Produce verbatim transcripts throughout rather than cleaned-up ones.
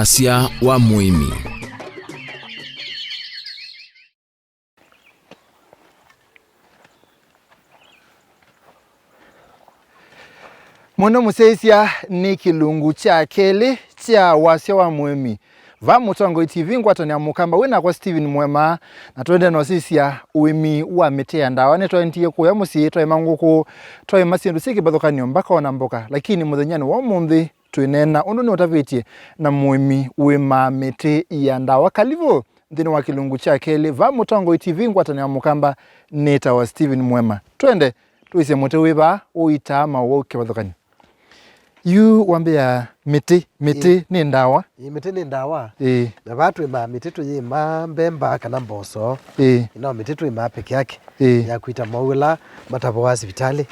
Wasya wa mũĩmi. Mũno mũsyaĩĩsya nĩ kĩlungu kya kelĩ kya Wasya wa Mũĩmi. Vaa Mũtongoi T V, ngwatanĩo ya Mũkamba, wĩ nakwa Steven Mwema, na tũendee na ũsisya ũĩmi wa mĩtĩ ya ndawa. Nĩtwaendie kũya mũsyĩ, twaĩma ngũkũ, twaĩma syĩndũ syĩ kĩvathũkany'o, mbaka ona mboka. Lakini mũthenyanĩ wa ũmũnthĩ, twĩneena ũndũ nĩũtavĩtye na mũĩmi wĩmaa mĩtĩ ya ndawa. Kalivu nthĩnĩ wa kĩlungu kya kelĩ vaa Mũtongoi T V, ngwatanĩo ya Mũkamba. Nĩtawa Steven Mwema. Twende tũisye mũtĩ wĩ vaa ũitaa maũwau kĩvathũkany'o. Yu wambĩa mĩtĩ, mĩtĩ Ĩĩ. nĩ ndawa. Ĩĩ, mĩtĩ nĩ ndawa. Ĩĩ. Na vaa twĩmaa mĩtĩ, tũyĩmaa mbemba kana mboso. Ĩĩ. No mĩtĩ twĩmaa peke yake Ĩĩ. ya kwita mau ĩla matavoaa sivitalĩ.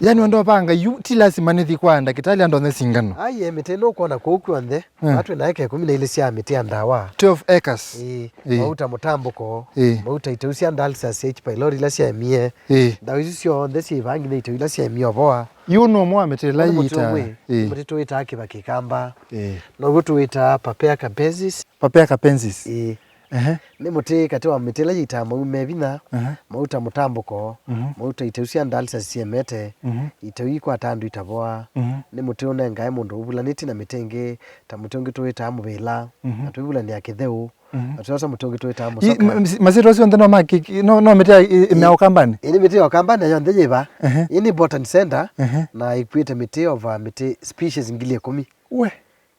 Yani, andũ avanga yu ti lasima nĩthi kwa ndakĩtalĩ andonye singano. Aiye, mĩtĩ nũkwona kũu kw'onthe. Eh. Vaa twĩ na eka ĩkũmi na ilĩ sya mĩtĩ ya ndawa. Twelve acres. Ĩĩ. Ĩĩ. Mauta mũtambũko. Ĩĩ. Mauta iteu sya dialysis, H pylori ila syaemie. Ĩĩ. Ndawa isu syonthe syĩ vaa nginya iteu ila syaemie ũvoa. Yu nĩ ũmwe wa mĩtĩ ĩla Nĩ mũtĩ yĩtaa. ũmwe. Ĩĩ. Mũtĩ tũwĩtaa kĩva kĩkamba. Ĩĩ. Now'o tũwĩtaa Papaya capensis. Papaya capensis. Ĩĩ. Ehe. Nĩ mũtĩ katĩ wa mĩtĩ ĩla yĩtaa mau me vinya, Ehe. mauta mũtambũko, Mhm. mauta iteu sya dialysis syemete, Mhm. iteu ikwataa andũ itavoa. Mhm. Nĩ mũtĩ ũnengae mũndũ ũvulanĩtye na mĩtĩ ĩngĩ, ta mũtĩ ũngĩ tũwĩtaa mũvĩla, Mhm. na tũivulanĩa kĩtheũ, Mhm. na tũyosa mũtĩ ũngĩ tũwĩtaa I- mũsoka. m- m- masyĩtwa syonthe no ma kĩ- kĩ- no no mĩtĩ ya- ĩ- ĩ- mya Ĩ- ũkambanĩ? Ĩ nĩ mĩtĩ ya ũkambanĩ na yonthe yĩ vaa. Ehe. Ĩ nĩ Botany Center, Ehe. na ĩkuĩte mĩtĩ over mĩtĩ species ngili ĩkũmi. We.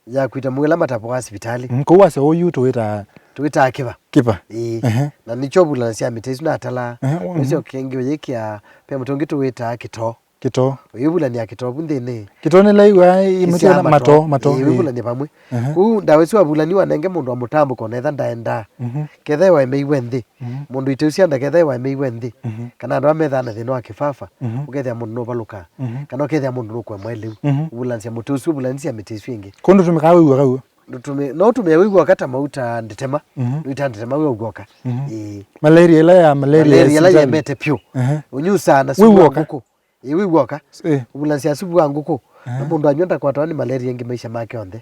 ya kwita mau ĩla matavoaa sivitalĩ. Mm, kũu wasya ũyu tũwĩtaa Tũwĩtaa kĩva. Kĩva. Ĩĩ. Ehe. Na nĩkyo vulanasya mĩtĩ ĩsu natalaa. Ehe, wa- Ũcio mhm. kĩngĩ ũyĩkĩa, ve mũtĩ ũngĩ tũwĩtaa kĩtoo. Kĩtoo. Ũyĩvulania kĩtoo vu nthĩnĩ. Kĩtoo nĩ laiwa imĩtĩ Kĩsyaa na matoo, matoo, matoo, ĩĩ, ĩĩ. wĩvulanie vamwe. Ehe. Kũu ndawa ĩsu wavulani wanenge mũndũ wa mũtambũko netha ndaendaa. Mhm. Ketha ĩwa ĩmeiwe nthĩ. Mhm. Mũndũ iteu sya nda ketha ĩwa ĩmeiwe nthĩ. Mhm. Kana andũ amethana thĩna wa kĩfafa, Mhm. ũkethĩa mũndũ nũvalũkaa. Mhm. Kana ũkethĩa mũndũ nũkũemwa ĩlĩu. Mhm. Ũvulanisya mũtĩ ũsu, ũvulanisya mĩtĩ ĩsu ĩngĩ. Kũndũ tũmĩkaa wĩw'a kaw'o? Ndũtũmĩ-, no ũtũmĩe wĩw'oka ta mauta ndetema. Mhm. Nũita ndetema wĩw'oka. Mhm. Ĩĩ. Malaria ĩla ya, malaria Malaria ĩla sivitalĩ. yemete pyũ. Ehe. Ũnyusaa na sumu wa Wĩw'oka? ngũkũ. Ĩĩ, wĩw'oka. Ĩĩ. Ũvulanisya sumu wa ngũkũ. Ehe. Na mũndũ anyw'a ndakwatwa nĩ malaria ĩngĩ maisha make onthe.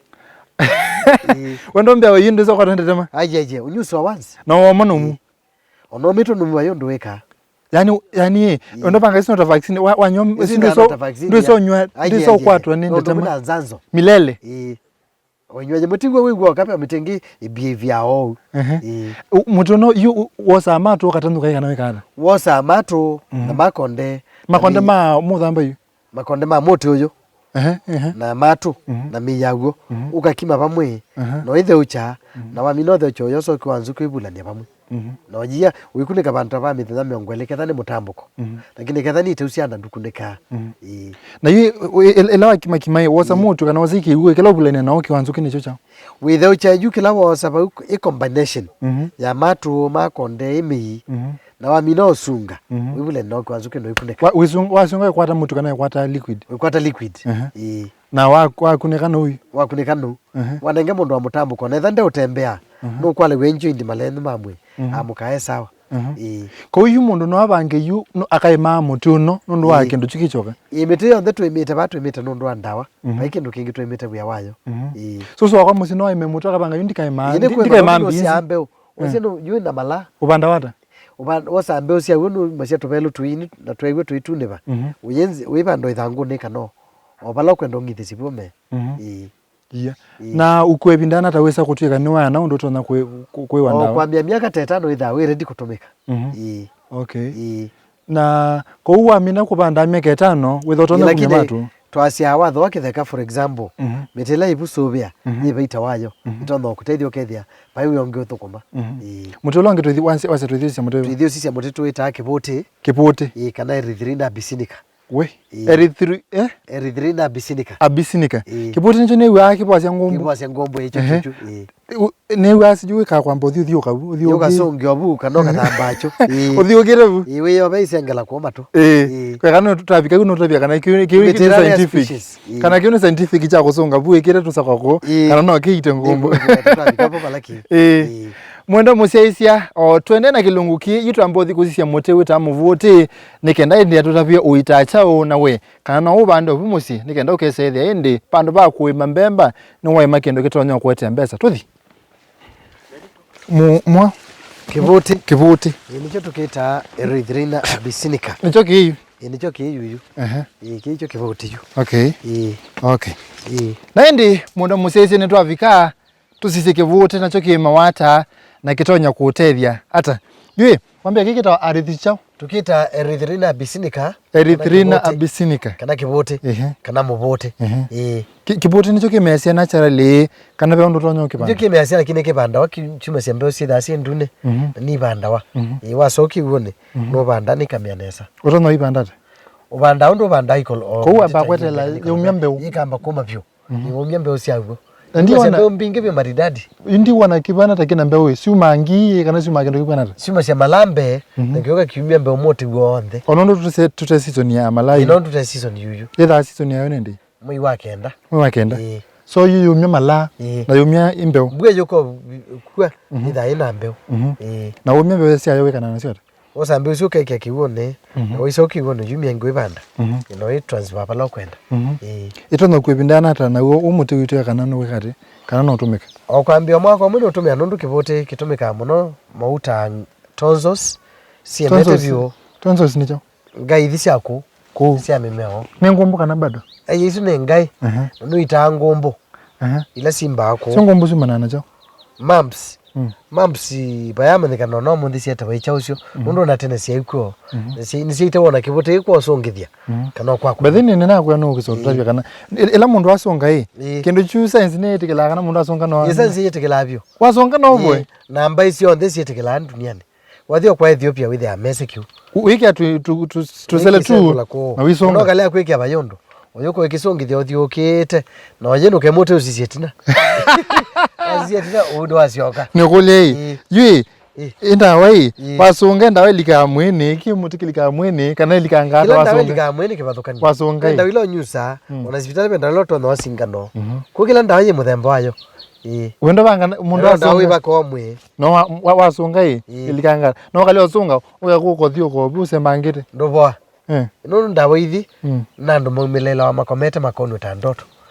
Ĩĩ. Wendo mbea wa yindu sokwa ndetema. Aje, aje, ũnyusaa once. Na woma nomu. Ĩĩ. Ona ũmĩtwe nũmũ wa yũndũ wĩkaa. Yani, yani, Ĩĩ. Wendo vanga isu nota vaccine, wa, wanywa Isu isu nda nduso, nota vaccine, nduso ya. nywa, Aje, nduso aje, kwatwa aje. nĩ Nũndũ ndetema. Mũna nzanzo. Milele. Ĩĩ. Ũnywaje mũtigwo wĩw'oka pe mĩtĩ ĩngĩ ĩbehavior ou. Ehe. Ĩĩ. U- mũtĩ ũno yu u- wosaa matũ ũkatanũka ĩ kana wĩkana? Wosaa matũ Mhm. na makonde. Makonde Na mĩ- ma mũthamba yu? Makonde ma mũtĩ ũyũ. Ehe, ehe. Na matũ Mhm. na mĩĩ yaw'o. Mhm. Ũkakima vamwe. Ehe. Na ũitheũkya. Mhm. Na wamina ũtheũkya ũyo ũsoke wa nzukũ ivulania vamwe. Mhm. Na ũyia ũikunĩka vandũ ta va mĩthenya mĩongo ĩlĩ ketha nĩ mũtambũko. Mhm. Lakini ketha nĩ iteu sya nda ndũkunĩkaa. Mhm. Ĩĩ. Na yu ĩ- ĩ- ĩla wakimakima ĩ, wosa Ĩĩ. mũtĩ kana wosa kĩw'ũ kĩla ũvulania nao kĩwanzũ kĩ nĩkyo kyaũ? Wĩtheũkya yu kĩla wosa vau ĩ combination Mhm. ya matũ, makonde, ĩ mĩĩ, Mhm. na wamina ũsunga, Mhm. wĩvulania nao kĩwanzũ kĩ ndũikunĩka. Wa- wĩsung- wasunga ĩkwata mũtĩ kana ĩkwata liquid? Wĩkwata liquid. Ehe. Ĩĩ. Na wa- wakunĩka nũu? Wakunĩka nũu. Ehe. Wanenge mũndũ wa mũtambũko, netha ndeũtembea, Mhm. nũkwalĩw'a enjoy ndi malenyu ma mwĩĩ, Mhm. amũkae sawa. Mhm. Ĩĩ. Kwoou yu mũndũ no avange yu no akaĩmaa mũtĩ ũno nũndũ wa Ĩĩ. kĩndũ kyu kĩkyoka? Ĩĩ, mĩtĩ yonthe twĩmĩte vaa, twĩmĩte nũndũ wa ndawa. Mhm. Vai kĩndũ kĩngĩ twĩmĩte wĩa wayo. Mhm. Ĩĩ. Sũsũ wakwa mũsyĩ no aĩme mũtĩ akavanga yu ndikaĩmaa, Ĩĩ, ndi- nĩkwĩthwa ndikaĩmaa mbizi. Ũsyaa mbeũ. Ũsĩ Eh. nũ- yu na mala. Ũvanda wata? Ũva- wosa mbeũ syaw'o nũmasya tũvelũ tũini na twew'o tũitunĩva. Mhm. Ũyĩnzi- ũivanda ĩthangũnĩ kana o vala ũkwenda ũng'ithĩsye vyũ me. Mhm. Ĩĩ. Iya. Ĩĩ. Na ũkua ĩvinda na ta wĩsa kũtw'ĩka nĩwaana ũndũ ũtonya kwĩ- kwĩ- kwĩwa O ndawa? Kwambĩa myaka ta ĩtano wĩthaa wĩ ready kũtũmĩka. Mhm. Ĩĩ. Okay. Ĩĩ. Na kwoou wamina kũvanda myaka ĩtano wĩtha ũtonya Lakini kumya matũ? Twasyaa watho wa kĩtheka, for example, Mhm. mĩtĩ ĩla ĩvu sũvĩa Mhm. yĩ vaita wayo, Mhm. ĩtonya kũtethya ũkethĩa vai wĩa ũngĩ ũthũkũma. Mhm. Ĩĩ. Mũtĩ ũla ũngĩ tũithi- wase- wase tũithiũsya mũtĩ ũyũ? Tũithiũsisya mũtĩ tũwĩtaa kĩvũtĩ. Kĩvũtĩ. Ĩĩ, kana Erythrina abyssinica. We. Ĩĩ. Erythri- eh? Erythrina abyssinica. Abyssinica. Ĩĩ. Kĩvũtĩ nĩkyo nĩw'aa kĩvwasya ngũmbũ. Kĩvwasya ngũmbũ ĩkyo Ehe. Kĩkyo. Ĩĩ. U- nĩw'aa sijui wĩkaa kwamba ũthiũthiũka vu, ũthiũki- Ũkasũngĩa vu kana ũkathamba kyo. Ĩĩ. Ũthiũkĩte vu. Ĩĩ, wĩyova isengela kuo matũ. Ĩĩ. Ĩĩ. Kweka nũtavika kĩu nũtavia kana kĩu kĩu Mĩtĩ nĩ ĩla rare scientific. Species. Ĩĩ. Kana kĩu nĩ scientific kya kũsũnga vu ĩkĩte tũsakwa kũu. Ĩĩ. Kana no kĩite ngũmbũ. Ĩĩ, tũtavika vo vala kĩ. Ĩĩ. Ĩĩ. Mwendwa mũsyaĩĩsya, o twende na kĩlungu kĩĩ, yu twamba ũthi kũsisya mũtĩ wĩtaa mũvũtĩ, nĩ kenda ĩndĩ atũtavye ũitaa kyaũ na we, kana no ũvande ovu mũsyĩ, nĩ kenda ũkesa ĩthĩa ĩndĩ vandũ va kũĩma mbemba, nĩwaĩma kĩndũ kĩtonya kũetea mbesa. Tũthi. Mu-, mwa? Kĩvũtĩ. Kĩvũtĩ. Ĩĩ, nĩkyo tũkĩtaa Erythrina abyssinica. Nĩkyo kĩĩ yu? Ĩĩ, nĩkyo kĩĩ yu yu. Ehe. Ĩĩ, kĩĩ kyo kĩvũtĩ yu. Okay. Ĩĩ. Okay. Ĩĩ. Na ĩndĩ, mwendwa mũsyaĩĩsya, nĩtwavika, tũsisye kĩvũtĩ nakyo kĩĩmawa ata, na kĩtonya kũũtethya ata? Yu ĩ, wambĩa kĩĩ kĩtawa arĩthi kyaũ? Tũkĩtaa Erythrina abyssinica, kana Erythrina kĩvũtĩ. Abyssinica. Kana kĩvũtĩ, Ehe. Kana mũvũtĩ. Ehe. Ĩĩ. Kĩ-, kĩvũtĩ nĩkyo kĩmeasya naturally, kana ve ũndũ ũtonya ũkĩvanda? Nĩkyo kĩmeasya, lakini kĩvandawa ki-, kyumasya mbeũ syĩthaa syĩ ndune, Mhm. Na nĩivandawa. Mhm. Ĩĩ, wasoka kĩw'ũnĩ, Mhm. Nũvanda nĩkamea nesa. Ũtonya ũivanda ata? Ũvandaa ũndũ ũvandaa ikolo, o, Kũu wamba kweteela yĩkamba kũma vyũ. Yĩkamba kũma vyũ. Mhm. Nĩwaumya mbeũ syaw'o. Na ndiwona mbeũ mbingĩ vyũ maridadi. Ndiwona kĩvana ta kĩna mbeũ ĩ, syumaa ngi kana syumaa kĩndũ kĩkwĩana ata? Syumasya malambe, Mhm. Na kĩoka kiumya mbeũ mũtĩ w'onthe. O nũndũ tũte, tũte season ya malai. Ĩ, nũndũ tũte season yuyu. Yĩthaa season yayo nĩ ndĩ? Mwei wa kenda. Mwei wa kenda. Ĩĩ. So yu yumya malaa, Ĩĩ. Na yumya imbeũ. Mbua yũka kua, Mhm. Yĩthaa ĩna mbeũ. Mhm. Ĩĩ. Na wumya mbeũ syayo wĩkana nasyo ata? Wosa mbeũ isu ũkekĩa kĩw'ũnĩ, Mhm. Na waisoka kĩw'ũnĩ, yumya ĩngĩ ũivanda. Mhm. Ĩno ĩ transfer vala ũkwenda. Mhm. Ĩĩ. Ĩtonya kũĩvinda ata naw'o ũ mũtĩ witũ kana nũwĩka atĩ, kana no ũtũmĩke? O kwambĩĩa mwaka ũmwe nũtũmĩa nũndũ kĩvũtĩ kĩtũmĩkaa mũno mauta tonsils, siendete Tonsils, vyũ. Tonsils nĩ kyaũ? Ngaĩ ithi sya kũũ. Kũũ. Sya mĩmea. Nĩ ngũmbũ kana bado? Ai, isu nĩ ngaĩ. Aha. Na nũitaa ngũmbũ. Aha. Ila simbaa kũũ. Syo ngũmbũ syumanaga nakyo? Mumps. Mm. Mumps, vayamanyĩkana ona ũmũnthĩ syetawa ikyaũ syo. Mhm. Nũndũ ona tene syaĩ kw'o. Mhm. Nĩsya-, nĩsyaitawa ona kĩvũtĩ kwa ũsũngĩthya. Mhm. Kana kwa But then nĩnakwĩa no ũkĩsotũtavya Ĩĩ. Kana ĩ-, ĩla mũndũ asũnga ĩ, Ĩĩ. Kĩndũ kyu science nĩyĩtĩkĩlaa kana mũndũ asũnga no Ĩĩ, science yĩtĩkĩlaa vyũ. Wasũnga no Ĩĩ. Ũvoe. Na mbaĩ syonthe syĩtĩkĩlaa duniani. Wathi o kwa Ethiopia wĩthĩaa mesĩ kĩu. Wĩkĩa tu, tu, tu, tusele tu Wĩkĩsengũla kũũ. Na wĩsũnga. Ũnokalea kwĩkĩa vayũndũ. Ũyũkũ ĩkĩsũngĩthya ũthyũũkĩte. Na ũyĩ nũkemũte ũsisye tina. Asisye tina, ũndũ wasyoka. Nĩkũlya ĩ. Ĩĩ. Yu ĩ. Ĩĩ. Ĩ ndawa ĩ. Ĩĩ. Wasũnga ndawa ĩlikaa mwĩnĩ, kĩ mũtĩ kĩlikaa mwĩnĩ, kana ĩlikaa ngata Kĩla ndawa wasũnga. Ĩlikaa mwĩnĩ kĩvathũkany'o. Wasũnga ĩ. Ndawa ila ũnyusaa, Mm. Ona sivitalĩ ve ndawa ila ũtonya ũsingano. Mhm. Kwĩ kĩla ndawa yĩ mũthemba wayo. Ĩĩ. Wendo vanga mũndũ Ĩla ndawa asũnga. Ĩvakawa mwĩĩ. No wa, wa, wasũnga ĩ, Ĩĩ. Ĩlikanga. No kalĩ ũsũnga, ũya kũkothi ũkovi ũsemangĩte. Ndũvoa. Eh. Nũndũ ndawa ithi, Mm. Na andũ maumĩlĩlawa makomete makonw'a ta ndoto.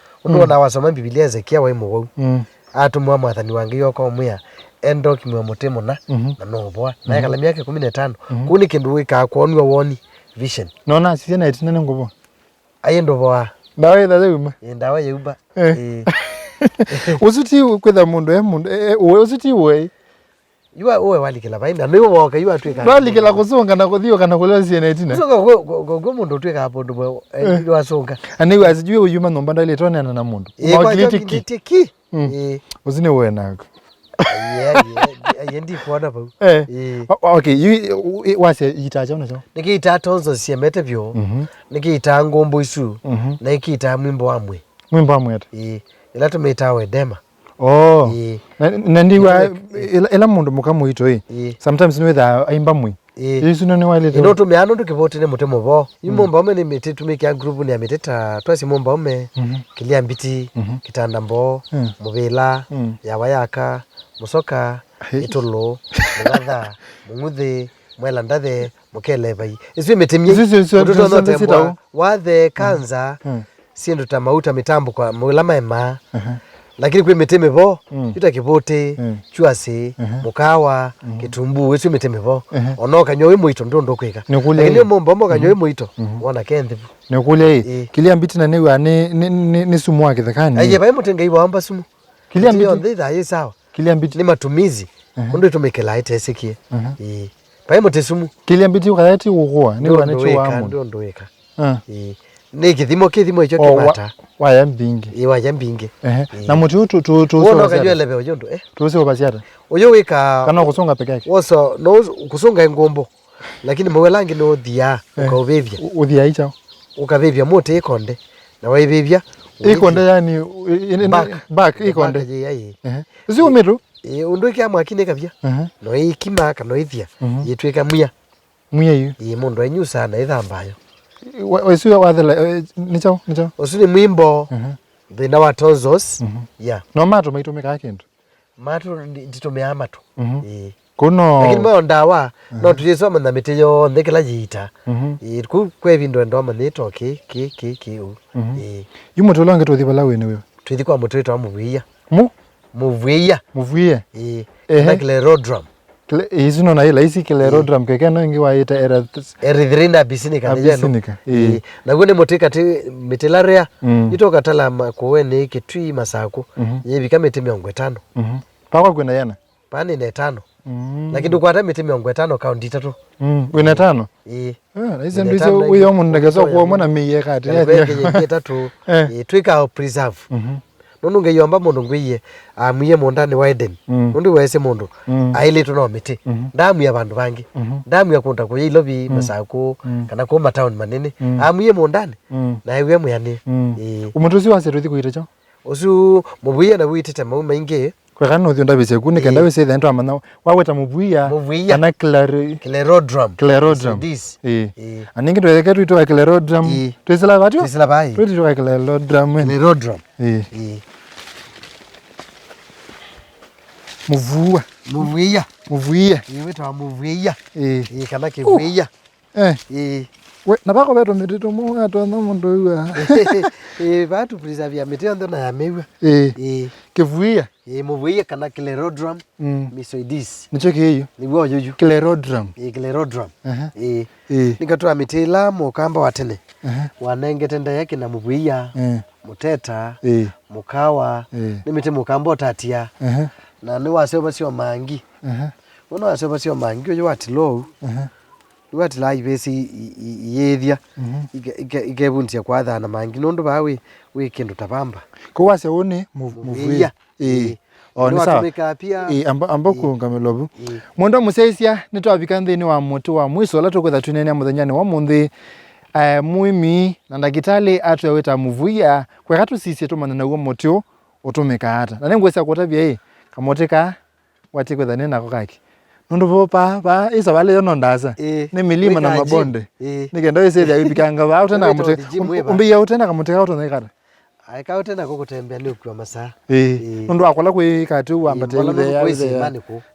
Ũndũ Mm. Wona wasoma Mbivilia Ezekia waĩ mũwau. Mm. Atũmwa mwathani wa Ngai oka ũmwĩa, enda ũkimwe mũtĩ mũna, Mhm. Na nũũvoa. Na Mhm. Ekala myaka ĩkũmi na ĩtano. Mhm. Kũu nĩ kĩndũ wĩkaa kwonw'a woni, vision. Nona sisya na ĩtina nĩ ngũvoa. Aĩ ndũvoa. Ndawa ĩtha yauma. Ĩ, ndawa yauma. Eh. Ĩ. Ũsu ti kwĩtha mũndũ e mũndũ, e, e, ũe, ũsu ti ũe. Yua ũe walikĩla vai, na nĩ ũvoka, yua atwĩka. Ndwalikĩla kũsũnga na kũthiũka na kũlea syana ĩtina. Kũsũnga kũ, kũ, kũ, kũ mũndũ ũtwĩkaa mũndũ mwe, eh, Eh. Wasũnga. Anĩw'a sijui ũyuma nyũmba ndwaĩlĩtwe neena na mũndũ. Ĩ, kwa Maũkilĩtye kyo ki. Kĩndĩtye ki. Mm. Ĩĩ. Ũsu nĩ ũe naku. Aiye, aiye, aiye, ndikwona vau. Eh. Ĩĩ. O-, okay, yu, u-, i-, wasya iitaa kyaũ nakyo? Nĩkĩitaa tonsils syemete vyũ. Mhm. Nĩkĩitaa ngũmbũ isu. Mhm. Na ĩkĩitaa mwimbo wa mwĩĩ. Mwimbo wa mwĩĩ ata? Ĩĩ. Ĩla tũmĩtaa edema. Oh. Ĩĩ. Na, na ndiwa, Nĩkĩlek-, ĩla, ĩla mũndũ mũka mũito ĩ, Ĩĩ. Sometimes nĩwĩthaa aimba mwĩĩ. Ĩĩ. Ĩsu nĩwaĩlĩte. Ĩno tũmĩaa nũndũ kĩvũtĩ nĩ mũtĩ mũvoo. Yu Mm. mũmbaume nĩ mĩtĩ tũmĩkĩa grupu nĩ ya mĩtĩ ta twasye mũmbaume, Mhm. kĩlĩambiti, Mhm. kĩtandamboo, Mm. mũvĩla, Mm. yawa yaka, mũsoka, Hey. ĩtũlũ, mũngatha, mũng'uthĩ, mwela ndathe, mũkelevai. Ĩsu mĩtĩ myei. Ĩsu, ĩsu, ĩsu, Ũndũ ĩsu, tũno ĩsu, temwa, ĩsu, wathe kanza, Mm. Syĩndũ ta mauta mĩtambũko ĩla maemaa. Aha. Lakini kwĩ mĩtĩ mĩvoo, Mm. yu ta kĩvũtĩ, Mm. kyuasĩ, Aha. mũkawa, Mm. kĩtumbuu, ĩsu mĩtĩ mĩvoo. Aha. Ona ũkanywa wĩ mũito ndũndũ kwĩka. Nĩkũlya Lakini ĩ. Mũmbaume ũkanywa wĩ Mm. mũito, Mm. wona ke nthĩ vu. Nĩkũlya ĩ. Ĩ. Kĩlĩambiti na nĩw'a nĩ, nĩ, nĩ, nĩ sumu wa kĩthekanĩ. Aiye, vai mũtĩ Ngai waomba sumu. Kĩlĩambiti. Mĩtĩ yonthe ĩthaa yĩ sawa. Kĩlĩambiti. Nĩ matumizi. Aha. Ũndũ ĩtũmĩkĩlaa ĩtesĩkie. Aha. Ĩ. Vai mũtĩ sumu. Kĩlĩambiti ũkaya ti ũkũa, nĩw'a nĩ kyũa mũndũ. Ndũndũ wĩka. Ah. Ĩĩ. Nĩ kĩthimo, kĩthimo ikyo Oh, wa-, kĩvata. Waya mbingĩ. Ĩĩ, waya mbingĩ. Ehe. Ĩĩ. Na mũtĩ ũyũ tũ-, tũ-, tũ-, Wona tũũsũvasya ũkanywa ata? Leve ũyũ ndũ, eh? Tũũsũvasya ata? Ũyũ wĩka Kana ũkũsũnga peke yake? Woso, no ũs-, kũsũnga ngũmbũ. Lakini mau ala angĩ no ũthiaa, Eh. Ũkaũvĩvya. Ũ-, ũthiaa icha? Ũkavĩvya mũtĩ ĩkonde. Na waivĩvya, Ĩkonde ũithi-, yani, ĩ-, ĩ-, ĩ-, Back. Back, ĩkonde. Back, ĩĩ, ĩĩ. Ehe. Ũsu umĩtu? Ĩĩ, ũndũ ĩkĩa mwaki nĩkavya. Ehe. No ĩkima, kana ĩthia. Mhm. Yĩtwĩka mwia. Mwia yu. Ĩĩ, mũndũ ainyusaa na ĩthambayo. Wa-, wa-, ĩsu wathela, eh, nĩ kyaũ, nĩ kyaũ? Ũsu nĩ mwimbo. Mhm. Thĩna wa tonsils. Mhm. Yeah. No matũ maitũmĩkaa kĩndũ? Matũ ndi-, nditũmĩaa matũ. Mhm. Ĩĩ. Kũu no. Lakini mayo ndawa, no tũyĩsoma na mĩtĩ yonthe kĩla yĩita. Mhm. Ĩĩ, kũu kwa ĩvinda enda ũmanyĩte o kĩ, kĩ, kĩ, kĩ ũu. Mhm. Ĩĩ. Yu mũtĩ ũla ũngĩ tũthi vala wĩ nĩ wĩva? Twĩthi kwa mũtĩ wĩtawa mũvwĩia. Mu? Mũvwĩia. Mũvwĩia? Ĩĩ. Ehe. Na clerodrum. Kle-, ĩĩ, isu nona ĩ laisi clerodrum, keke no ĩngĩ waĩta eryth-, Erythrina abyssinica nĩ yenu. Abyssinica, ĩĩ. Ĩĩ. Naw'o nĩ mũtĩ katĩ mĩtĩ ĩla rare. Mm. Itũkatala ma-, kũwenĩ Kĩtui Masakũ. Mhm. Yĩvika mĩtĩ mĩongo ĩtano. Mhm. Pakwa kwĩna yena? Vaa nĩ na ĩtano. Mm. Lakini ndũkwata mĩtĩ mĩongo ĩtano kaũndi itatũ. Mm, wĩna ĩtano? Ĩĩ. Ah, na icio nĩ ndũ icio ĩtano wĩyo mũndũ ndakesa kuomwa na mĩie kati. Kana kwĩ ĩngĩ ĩtatũ. Eh. Ĩĩ, twĩkaa preserve. Mhm. Nũndũ Ngai omba mũndũ ngwĩie amwie mũũndanĩ wa Eden. Mm. Nũndũ weesĩ mũndũ aĩlĩtwe no mĩtĩ. Mhm. Ndaamwia vandũ vangĩ. Mhm. Ndaamwia kũnda kũya ilovi, masakũ, kana kũu mataoni manene. Mm. Amwie mũũndanĩ, na ewie mwĩanĩe. Mm. Ĩĩ. Mũtĩ ũsu wasya tũthi kũita kyaũ? Ũsu mũvw'ĩĩa naw'o wĩtĩte mau maingĩ. Kweka nũthi ũndavĩsye ku, nĩ kenda wĩsĩ ĩthĩa nĩtwamanya waweta mũvw'ĩĩa. Mũvw'ĩĩa. Kana clero-, clerodrum. Clerodrum. Ĩĩ. Ĩĩ. Na ningĩ twetheke twĩtĩwa clerodrum. Ĩĩ. Twĩsĩla vatyo? Twĩsĩla vai? Twĩtĩwa clerodrum. Clerodrum. Ĩĩ. Ĩĩ. Mũvw'ĩĩa. Mũvw'ĩĩa. Mũvw'ĩĩa. Ĩĩ, wĩtawa mũvw'ĩĩa. Ĩĩ. Ĩĩ, kana kĩvw'ĩĩa. Eh. Ĩĩ. We, na vako ve tũmĩtĩ tũmwe atonya mũndũ ũw'a. Ĩĩ, vaa tũpreservea mĩtĩ yonthe na ya mĩw'a. Ĩĩ. Ĩĩ. Kĩvw'ĩĩa. Ĩĩ, mũvw'ĩĩa kana clerodrum, mm, mysoides. Nĩkyo kĩĩ yu? Nĩw'o ũyũ yu. Clerodrum. Ĩĩ, clerodrum. Aha. Ĩĩ. Ĩĩ. Nĩkatwaa mĩtĩ ĩla mũkamba wa tene. Aha. Wanengete ndaĩa kĩna mũvw'ĩĩa, eh, mũteta, ĩĩ, mũkawa, ĩĩ, nĩ mĩtĩ mũkamba ũtatia. Aha. Na nĩwaseũvasya o mangi. Aha. Wona waseũvasya o mangi ũyũ wa tilou. Aha. Nĩwatilaa ivĩsĩ i-, i-, i-, iyĩĩthya, mhm, ike-, ike-, ikevundisya kwathaa na mangi, nũndũ vaa wĩ, wĩ kĩndũ ta vamba. Kũu wasya ũũ nĩ mũ-, mũvw'ĩĩa. Mũvw'ĩĩa. Ĩĩ. Ĩĩ. O, nĩ sawa. Nĩwatũmĩkaa pia. Ĩĩ, amba, amba, ĩĩ, kũũngamĩlwa vu. Ĩĩ. Mwendwa mũsyaĩĩsya, nĩtwavika nthĩnĩ wa mũtĩ wa mwĩso ũla tũkwĩtha twineenea mũthenyanĩ wa ũmũnthĩ. Eh, mũĩmi na ndakĩtalĩ atwĩa wĩta mũvw'ĩĩa, kweka tũsisye tũmanye naw'o mũtĩ ũũ ũtũmĩkaa ata. Na nĩngwĩsa kũtavya ĩ, kamũtĩ kaa, watie kwĩtha nĩ nako kaki. Nũndũ vo pa, pa, ĩ savalĩ yo no ndasa. Ĩĩ. Nĩ milima na mabonde. Ĩĩ. Nĩ kenda wĩsĩthya wĩvikanga vaa ũtena kamũtĩ, ũmbĩia ũtena kamũtĩ ka ũtonya ĩkata. Aĩ ka ũtena ko kũtembea nĩ ũkua masaa. Ĩĩ. Ĩĩ. Nũndũ wakũla kwĩ katĩ wambata ũthea, ũthea.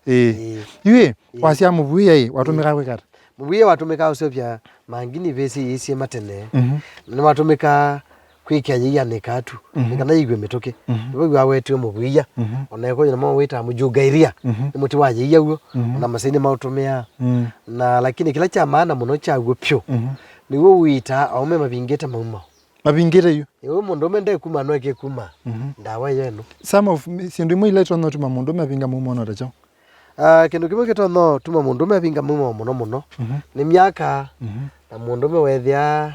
Ĩĩ. Ĩĩ. Yu ĩ, wasya mũvw'ĩĩa ĩ, watũmĩkaa kwĩkata? Mũvw'ĩĩa watũmĩkaa ũseũvya mangi nĩ ivĩsĩ iisye matene. Mhm. Na nĩwatũmĩkaa kwĩkĩa yĩia nĩ katu, mhm, nĩ kana yĩiw'e mĩtũkĩ. Mhm. Nĩvo wawetiwe mũvw'ĩĩa. Mhm. Ona ĩkoyo namo wĩtaa mũjungairia. Mhm. Nĩ mũtĩ wa yĩia w'o. Mhm. Ona Masai nĩmaũtũmĩaa. Mm. Na lakini kĩla kya maana mũno kyaw'o pyũ, mhm, nĩw'o ũitaa aũme mavingĩte maumao. Mavingĩte yu. Ĩwe mũndũũme ndekuma, no eke kuma. Mhm. Ndawa yenu. Some of me-, syĩndũ imwe ila itonya ũtuma mũndũũme avinga maumao no ta kyaũ? Ah, kĩndũ kĩmwe kĩtonya ũtuma mũndũũme avinga maumao mũno mũno, mhm, nĩ myaka, mhm, na mũndũũme wethĩa,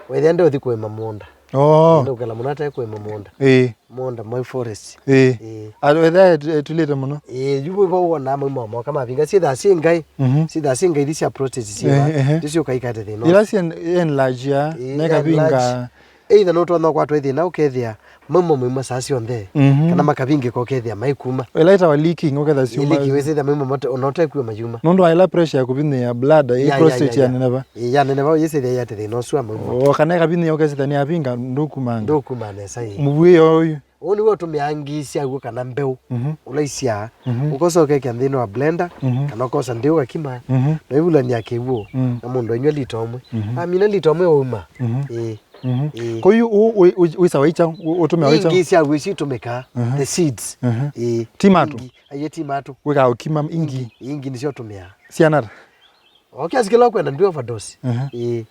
wethĩa ndeũthi kũĩma mũũnda. Oh. Ndũkela mũno ate kũĩma mũũnda. Ĩĩ. Mũũnda mwa forest. Ĩĩ. Ĩĩ. Wethĩa ĩtulĩte mũno. Ĩĩ, yu vo wonaa maumao moka mavinga. Syĩthaa syĩ ngai. Mhm. Syĩthaa syĩ ngai ithi sya prostate syĩva. Ehe, ehe. Isu syũka ikaete thĩna. Ila syen-, enlarge ya, ĩĩ, nekavinga enlarge. Either nũtonya ũkwatwa ĩ thĩna ũkethĩa maumao mauma saa syonthe, mhm, kana makavingĩka ũkethĩa maikuma. Ĩla ĩtawa leaking, ũketha syuma. Leaking, wĩsĩthĩa maumao mate-, ona ũtekw'a mayuma. Nũndũ wa ĩla pressure ya kũvinyĩa bladder, ĩ, ya, ya, prostate ya, ya, yaneneva. Ĩ, yaneneva, yĩsĩthĩa yate thĩna ũsu wa maumao. O, kana ĩkavinyĩa ũkesĩthĩa nĩyavinga, ndũkumanga. Ndũkumaa nesa, ĩ. Mũvw'ĩĩa ũyũ. Ũũ nĩw'o ũtũmĩaa ngi syaw'o kana mbeũ, mhm, ũla isyaa, mhm, ũkosa ũkekĩa nthĩnĩ wa blender, mhm, kana ũkosa ndĩũ ũkakima, mhm, na ũivulany'a kĩw'ũ, mm, na mũndũ ainyw'a lita ũmwe. Mhm. Amina lita ũmwe wauma. Mhm. Ĩĩ. Mhm. Ĩĩ. Kwa hiyo, u-, u-, u-, wĩsawa ikyaũ? U-, ũtũmĩawa ikyaũ? Ingi sya wĩsi itũmĩkaa, mhm, the seeds. Mhm. Ĩĩ. Ti matũ? Ingi, aiye ti matũ. Wĩkaa ũkima ingi? Ingi, ingi nĩsyo ũtũmĩaa. Siana ata? O kiasi kĩla ũkwenda, ndwĩ overdose. Mhm. Ĩĩ.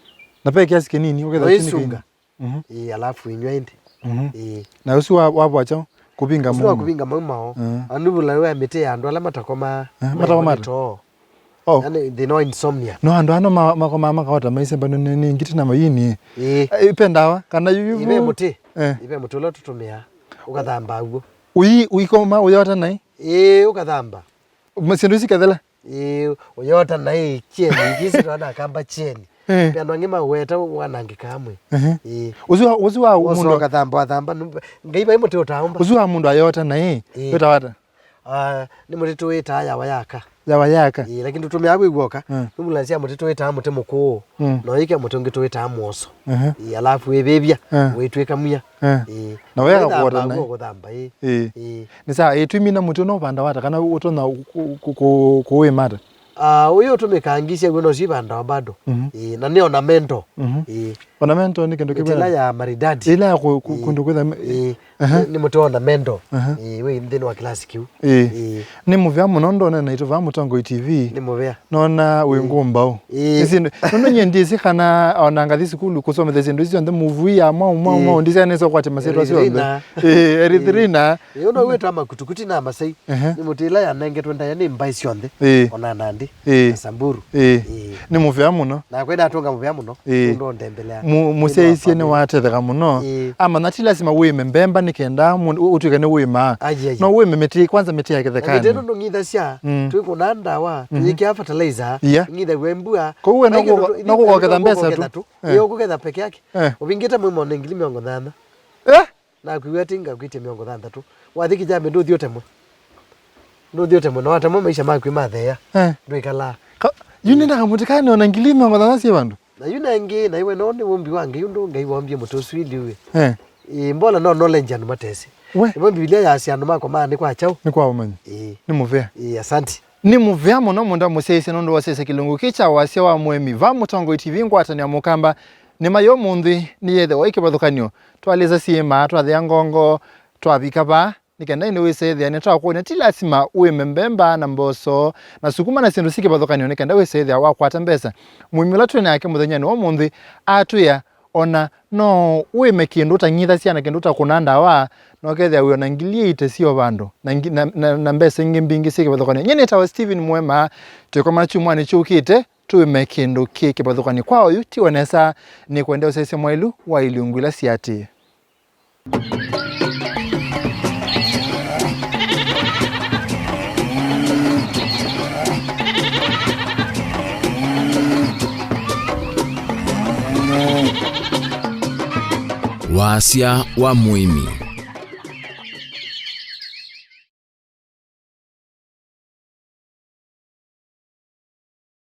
Na ve kiasi kĩnini, ũketha. Ũisunga. Mhm. Ĩĩ, alafu inywa ĩndĩ. Mhm. Ĩĩ. Na ũsu wa, wa vwa kyaũ? Kũvinga mũumo. Ũsu wa kũvinga maumao. Mhm. Andu vula wa mĩtĩ ya andũ ala matakomaa. Eh, matakomaa. Maitoo. Oh. Yaani, thĩna wa insomnia. No andũ ano ma-, makomaa makaota maisembano nĩ, nĩ ngiti na mayini. Ĩĩ. Eh, ipe ndawa, kana yu, yu, ive mũtĩ. Eh. Ive mũtĩ ũla tũtũmĩaa. Ũkathamba w'o. Ũyi, ũikoma, ũyota naĩ? Ĩĩ, ũkathamba. Ma-, syĩndũ ici kethela? Ĩĩ, ũyota naĩ kyeni, ingĩ ici twana kamba kyeni. Eh. Pe andũ angĩ maweta wanangĩka amwe. Ehe. Ĩĩ. Ũsu wa, ũsu wa mũndũ ũkathamba, wathamba, nu-, Ngai vai mũtĩ ũtaũmba. Ũsu wa mũndũ ayota naĩ, ĩĩ, wĩtawa ata? Ah, nĩ mũtĩ tũwĩtaa yawa yaka. Yawa yaka. Ĩĩ, lakini tũtũmĩaa kwĩw'oka. Mm. Nĩ mbulani sya mũtĩ tũwĩtaa mũtĩ mũkũũ. Mm. Na ũyĩkĩa mũtĩ ũngĩ tũwĩtaa mwoso. Aha. Ĩĩ, alafu wĩvĩvya, ah, wĩtwĩka mwia. Ah. Ĩĩ. Na wega kũthamba kũwota naĩ. Kũthamba, ĩĩ. Ĩĩ. Ĩĩ. Nĩ saa, ĩĩ, twĩmina mũtĩ ũno ũvanda wata kana ũtonya kũ-, kũ-, kũ-, kũwĩma ata? Ah, ũyũ ũtũmĩkaa ngisya wĩ no sivandawa bado. Mhm. Ĩĩ, na nĩ ornamental. Mhm. Ĩĩ. Ornamental nĩ kĩndũ kĩvũ? Mĩtĩ ĩla ya maridadi. Ĩla ya kũ-, kũ-, ĩĩ, kũndũ kwĩtha ĩĩ. Ĩĩ. Aha. Nĩ mũtĩ wa ornamental. Aha. Ĩĩ, wĩ nthĩnĩ wa kĩlasi kĩu. Ĩĩ. Ĩĩ. Nĩ mũvea mũno ndonene naitũ vaa Mũtongoi T V. Nĩ mũvea. Nona wĩ, ĩĩ, ngũmbaũ. Ĩĩ. Nĩ syĩndũ, nũndũ nyie ndĩsĩ kana ona ngathi sukulu kũsomethya syĩndũ isu syonthe movie ya mwaũ, mwaũ, ĩĩ, mwaũ, ndĩsĩ nĩsĩ kwatĩ masyĩtwa syonthe. Erythrina. Ĩĩ, erythrina. Ĩĩ. Ĩĩ, ũno wĩtawa makutukuti na masai. Ehe. Nĩ mũtĩ ĩla yanengetwe ndaĩa nĩ mbaĩ syonthe. Ĩĩ. Ona nandi. Ĩĩ. Na samburu. Ĩĩ. Ĩĩ. Nĩ mũvea mũno. Nakwa ndatũnga mũvea mũno. Ĩĩ. Nũndũ ũndembelea. Mu-, mũsyaĩĩsye nĩwatetheka mũno. Ĩĩ. Amanya ti lasima wĩme mbemba nĩ kenda mũndũ ũ-, ũtw'ĩke nĩ wĩmaa. Ai, ai. No wĩme mĩtĩ, kwanza mĩtĩ ya kĩthekanĩ. Na mĩtĩ ĩno ndũng'ithasya, mm, twĩkũnaa ndawa, mhm, tũyĩkĩa fertilizer, yeah, ng'ithaw'a mbua. Kwoou we no kũketha mbesa tu. Eh. Ĩĩ, ũkũketha peke yake. Eh. Ũvingĩte mwĩmonĩ ngili mĩongo nyanya. Eh? Nakwĩw'a atĩ ngakwĩtya mĩongo thanthatũ. Wathi kĩjambe ndũthi ũtemwe. Ndũthi ũtemwe, na watemwa maisha maku matheea. Eh. Ndwĩkalaa. Ka-, yu nĩ ndakamũtĩkane ona ngili mĩongo thanthatũ syĩ vandũ. Na yu nengĩ, na iwe no nĩ wũmbi wa Ngai ũndũ Ngai wombie mũtĩ ũsu ili ũĩ. Eh. Ĩĩ, mbola no knowledge andũ matesĩ. We. Nĩvo Mbivilia yasya andũ makomaa nĩ kwa kyaũ? Nĩ kwa ũmanyi. Ĩĩ. Nĩ mũvea. Ĩĩ, asante. Nĩ mũvea mũno mũndũ amũsyaĩĩsye nũndũ wasyaĩĩsya kĩlungu kĩ kya wasya wa mũĩmi. Va Mũtongoi T V ngwatanĩo ya Mũkamba, nĩma ya ũmũnthĩ nĩyethĩwa ĩ kĩvathũkany'o. Twalĩsa syĩma, twathea ngongo, twavika vaa, nĩ kenda ĩndĩ wĩse ĩthĩa nĩtwakwony'a ti lasima ũĩme mbemba na mboso na sukuma na syĩndũ syĩ kĩvathũkany'o nĩ kenda wĩse ĩthĩa wakwata mbesa. Mũĩmi ũla twĩ nake mũthenyanĩ wa ũmũnthĩ atwĩa, ona no ũĩme kĩndũ ũtang'ithasya na kĩndũ ũtakũnaa ndawa, na ũkethĩa wĩ ona ngili ĩite syo vandũ, na ngi-, na, na, na mbesa ingĩ mbingĩ syĩ kĩvathũkany'o. Nyie nĩtawa Stephen Mwema, twĩkomana kyumwanĩ kyũkĩte, tũĩme kĩndũ kĩ kĩvathũkany'o. Kwa oyu, tiwe nesa, nĩkwenda ũsyaĩĩsye mwaĩlu wa ilungu ila siatĩĩe. Wasya wa mũĩmi.